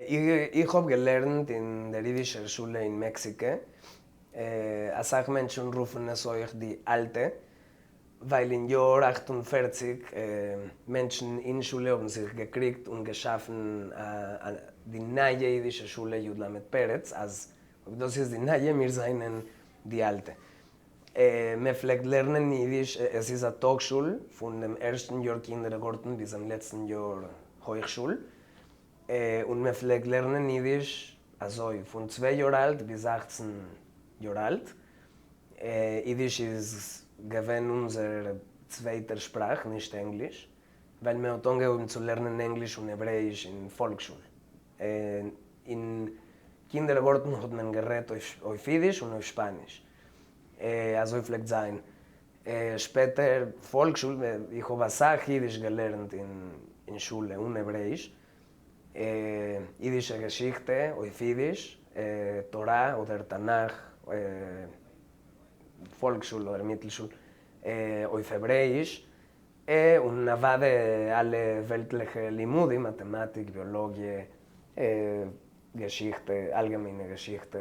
איך האב געלערנט אין דער אידישער שולע אין מעקסיקע. אסאך מענטשן רופן עס אויך די אלטע, ווייל אין יאר 48 מענטשן אין שולע האבן זיך געקריגט און געשאפן די נייע אידישע שולע י ל פרץ, אז אויב דאס איז די נייע, מיר זענען די אלטע. מען פלעגט לערנען אידיש, עס איז א טאגשול פון דעם ערשטן יאר קינדערגארטן ביז דעם לעצטן יאר הויכשול, און מען פלעגט לערנען אידיש אזוי פון 2 יאר אלט ביז 18 יאר אלט. אידיש איז געווען אונזער צווייטער שפראך, נישט ענגליש, ווייל מען האט אנגעהויבן צו לערנען ענגליש און העברעאיש אין פאלקשול. אין קינדערגארטן האט מען גערעדט אויף אידיש און אויף שפאניש. אזוי פלעגט זיין. שפעטער פאלקשול, איך האב אסאך אידיש געלערנט אין שולע און העברעאיש. אידישע געשיכטע אויף אידיש, תורה אדער תנך, פאלקשול אדער מיטלשול אויף העברעאיש, און אוודאי אלע וועלטליכע לימודים, מאטעמאטיק, ביאלאגיע, געשיכטע, אלגעמיינע געשיכטע.